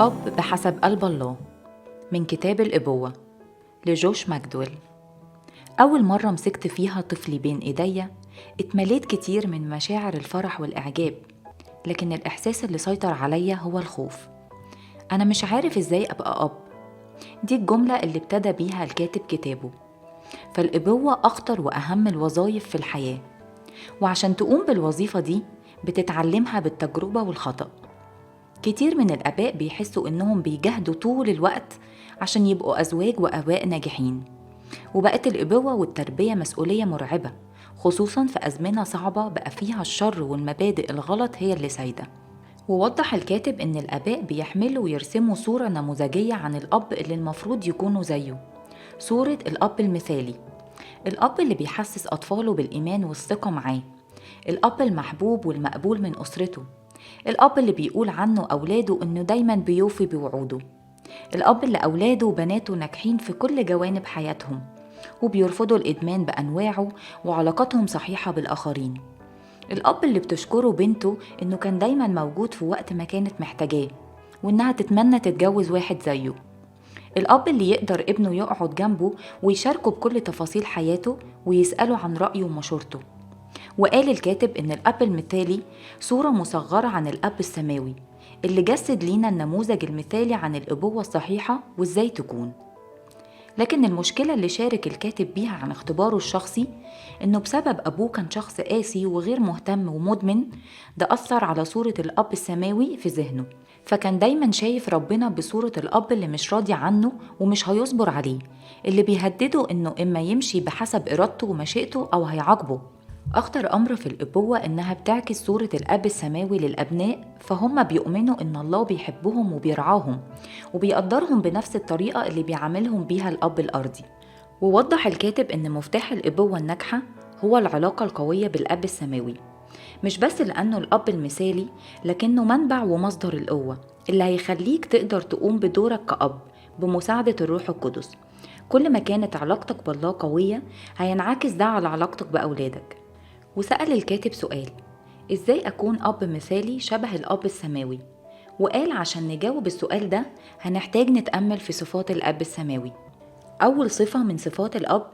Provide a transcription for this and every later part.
أب بحسب قلب الله، من كتاب الأبوة لجوش ماكدويل. أول مرة مسكت فيها طفلي بين إيديا اتمليت كتير من مشاعر الفرح والإعجاب، لكن الإحساس اللي سيطر عليا هو الخوف. أنا مش عارف إزاي أبقى أب. دي الجملة اللي ابتدى بيها الكاتب كتابه. فالأبوة أخطر وأهم الوظائف في الحياة، وعشان تقوم بالوظيفة دي بتتعلمها بالتجربة والخطأ. كتير من الآباء بيحسوا إنهم بيجاهدوا طول الوقت عشان يبقوا أزواج وآباء ناجحين، وبقت الأبوة والتربية مسؤولية مرعبة، خصوصا في أزمنة صعبة بقى فيها الشر والمبادئ الغلط هي اللي سايدة. ووضح الكاتب إن الآباء بيحملوا ويرسموا صورة نموذجية عن الأب اللي المفروض يكونوا زيه، صورة الأب المثالي، الأب اللي بيحسس أطفاله بالإيمان والثقة معاه، الأب المحبوب والمقبول من أسرته، الأب اللي بيقول عنه أولاده إنه دايماً بيوفي بوعوده، الأب اللي أولاده وبناته ناجحين في كل جوانب حياتهم وبيرفضوا الإدمان بأنواعه وعلاقاتهم صحيحة بالآخرين، الأب اللي بتشكره بنته إنه كان دايماً موجود في وقت ما كانت محتاجاه وإنها تتمنى تتجوز واحد زيه، الأب اللي يقدر ابنه يقعد جنبه ويشاركه بكل تفاصيل حياته ويسأله عن رأيه ومشورته. وقال الكاتب إن الأب المثالي صورة مصغرة عن الأب السماوي اللي جسد لينا النموذج المثالي عن الأبوة الصحيحة وإزاي تكون. لكن المشكلة اللي شارك الكاتب بيها عن اختباره الشخصي إنه بسبب أبوه كان شخص قاسي وغير مهتم ومدمن، ده أثر على صورة الأب السماوي في ذهنه، فكان دايما شايف ربنا بصورة الأب اللي مش راضي عنه ومش هيصبر عليه، اللي بيهدده إنه إما يمشي بحسب إرادته ومشيئته أو هيعاقبه. أخطر أمر في الأبوة إنها بتعكس صورة الأب السماوي للأبناء، فهم بيؤمنوا إن الله بيحبهم وبيرعاهم وبيقدرهم بنفس الطريقة اللي بيعاملهم بيها الأب الأرضي. ووضح الكاتب إن مفتاح الأبوة الناجحة هو العلاقة القوية بالأب السماوي، مش بس لأنه الأب المثالي، لكنه منبع ومصدر القوة اللي هيخليك تقدر تقوم بدورك كأب بمساعدة الروح القدس. كل ما كانت علاقتك بالله قوية هينعكس ده على علاقتك بأولادك. وسأل الكاتب سؤال: إزاي أكون أب مثالي شبه الأب السماوي؟ وقال عشان نجاوب السؤال ده هنحتاج نتأمل في صفات الأب السماوي. أول صفة من صفات الأب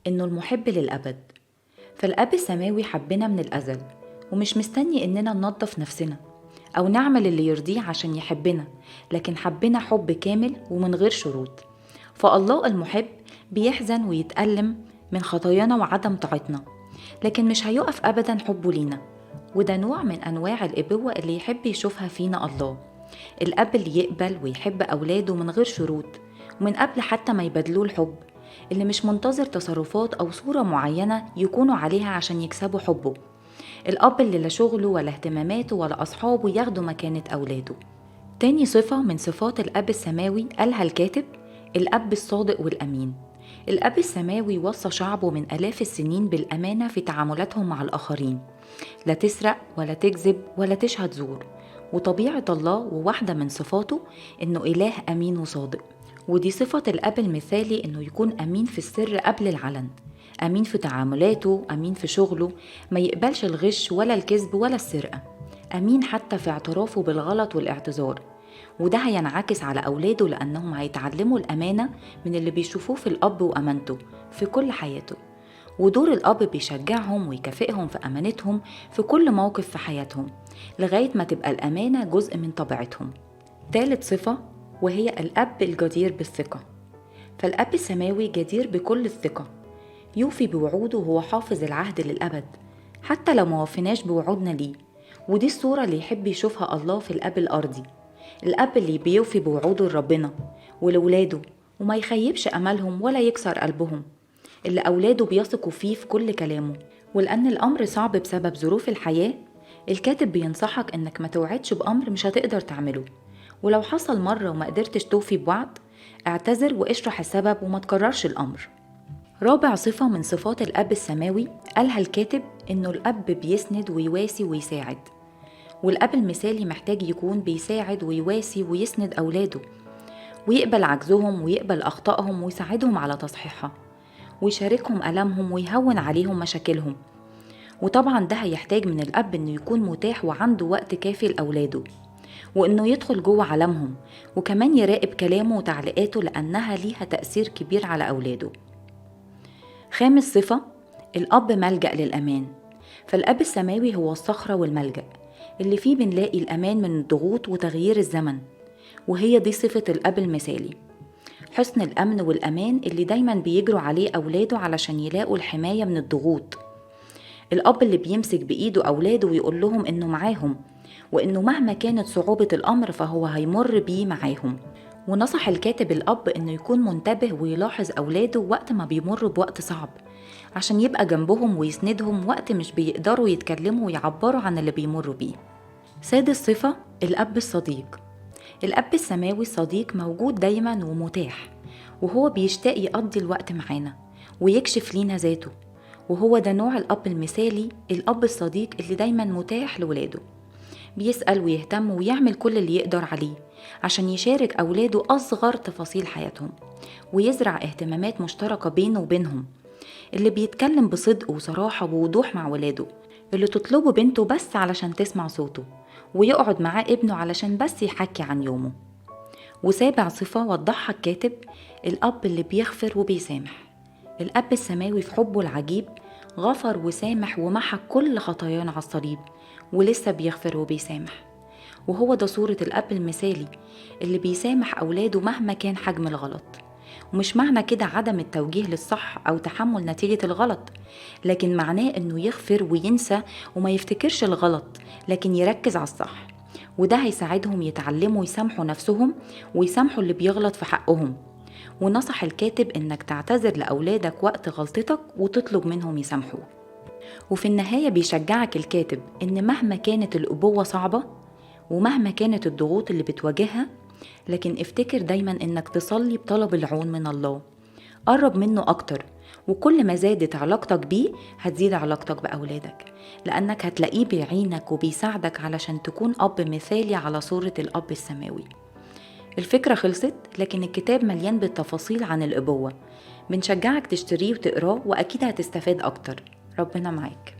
إنه المحب للأبد. فالأب السماوي حبنا من الأزل ومش مستني إننا ننظف نفسنا أو نعمل اللي يرضيه عشان يحبنا، لكن حبنا حب كامل ومن غير شروط. فالله المحب بيحزن ويتألم من خطايانا وعدم طاعتنا، لكن مش هيقف أبداً حبه لينا. وده نوع من أنواع الأبوة اللي يحب يشوفها فينا الله، الأب اللي يقبل ويحب أولاده من غير شروط ومن قبل حتى ما يبادلوه الحب، اللي مش منتظر تصرفات أو صورة معينة يكونوا عليها عشان يكسبوا حبه، الأب اللي لا شغله ولا اهتماماته ولا أصحابه ياخدوا مكانة أولاده. تاني صفة من صفات الأب السماوي قالها الكاتب: الأب الصادق والأمين. الأب السماوي وصى شعبه من آلاف السنين بالأمانة في تعاملاتهم مع الآخرين، لا تسرق ولا تكذب ولا تشهد زور. وطبيعة الله وواحدة من صفاته إنه إله أمين وصادق، ودي صفة الأب المثالي، إنه يكون أمين في السر قبل العلن، أمين في تعاملاته، أمين في شغله، ما يقبلش الغش ولا الكذب ولا السرقة، أمين حتى في اعترافه بالغلط والاعتذار. وده هينعكس على أولاده لأنهم هيتعلموا الأمانة من اللي بيشوفوه في الأب وأمانته في كل حياته. ودور الأب بيشجعهم ويكافئهم في أمانتهم في كل موقف في حياتهم لغاية ما تبقى الأمانة جزء من طبيعتهم. ثالث صفة وهي الأب الجدير بالثقة. فالأب السماوي جدير بكل الثقة، يوفي بوعوده وهو حافظ العهد للأبد حتى لو ما وفيناش بوعودنا ليه. ودي الصورة اللي يحب يشوفها الله في الأب الأرضي، الأب اللي بيوفي بوعوده لربنا ولولاده وما يخيبش أملهم ولا يكسر قلبهم، اللي أولاده بيثقوا فيه في كل كلامه. ولأن الأمر صعب بسبب ظروف الحياة، الكاتب بينصحك إنك ما توعدش بأمر مش هتقدر تعمله، ولو حصل مرة وما قدرتش توفي بوعد اعتذر واشرح السبب وما تكررش الأمر. رابع صفة من صفات الأب السماوي قالها الكاتب إنه الأب بيسند ويواسي ويساعد. والأب المثالي محتاج يكون بيساعد ويواسي ويسند أولاده، ويقبل عجزهم ويقبل أخطائهم ويساعدهم على تصحيحها، ويشاركهم ألمهم ويهون عليهم مشاكلهم. وطبعا ده هيحتاج من الأب إنه يكون متاح وعنده وقت كافي لأولاده. وإنه يدخل جوه عالمهم، وكمان يراقب كلامه وتعليقاته لأنها ليها تأثير كبير على أولاده. خامس صفة، الأب ملجأ للأمان. فالأب السماوي هو الصخرة والملجأ اللي فيه بنلاقي الأمان من الضغوط وتغيير الزمن، وهي دي صفة الأب المثالي، حسن الأمن والأمان اللي دايما بيجروا عليه أولاده علشان يلاقوا الحماية من الضغوط. الأب اللي بيمسك بإيده أولاده ويقول لهم إنه معاهم، وإنه مهما كانت صعوبة الأمر فهو هيمر بيه معاهم. ونصح الكاتب الأب إنه يكون منتبه ويلاحظ أولاده وقت ما بيمروا بوقت صعب، عشان يبقى جنبهم ويسندهم وقت مش بيقدروا يتكلموا ويعبروا عن اللي بيمروا بيه. سادس صفة، الأب الصديق. الأب السماوي الصديق موجود دايما ومتاح، وهو بيشتاق يقضي الوقت معانا ويكشف لينا ذاته، وهو ده نوع الأب المثالي، الأب الصديق اللي دايما متاح لولاده، بيسأل ويهتم ويعمل كل اللي يقدر عليه عشان يشارك أولاده أصغر تفاصيل حياتهم، ويزرع اهتمامات مشتركة بينه وبينهم، اللي بيتكلم بصدق وصراحة ووضوح مع ولاده، اللي تطلبه بنته بس علشان تسمع صوته، ويقعد معاه ابنه علشان بس يحكي عن يومه. وسابع صفة وضحها الكاتب، الأب اللي بيغفر وبيسامح. الأب السماوي في حبه العجيب غفر وسامح ومحى كل خطايانا على الصليب، ولسه بيغفر وبيسامح، وهو ده صورة الأب المثالي اللي بيسامح أولاده مهما كان حجم الغلط. ومش معنى كده عدم التوجيه للصح أو تحمل نتيجة الغلط، لكن معناه إنه يغفر وينسى وما يفتكرش الغلط، لكن يركز على الصح، وده هيساعدهم يتعلموا يسامحوا نفسهم ويسامحوا اللي بيغلط في حقهم. ونصح الكاتب إنك تعتذر لأولادك وقت غلطتك وتطلب منهم يسامحوك. وفي النهاية بيشجعك الكاتب إن مهما كانت الأبوة صعبة ومهما كانت الضغوط اللي بتواجهها، لكن افتكر دايما إنك تصلي بطلب العون من الله، قرب منه أكتر، وكل ما زادت علاقتك بيه هتزيد علاقتك بأولادك، لأنك هتلاقيه بيعينك وبيساعدك علشان تكون أب مثالي على صورة الأب السماوي. الفكرة خلصت، لكن الكتاب مليان بالتفاصيل عن الأبوة، بنشجعك تشتريه وتقراه وأكيد هتستفاد أكتر. ربنا معاك.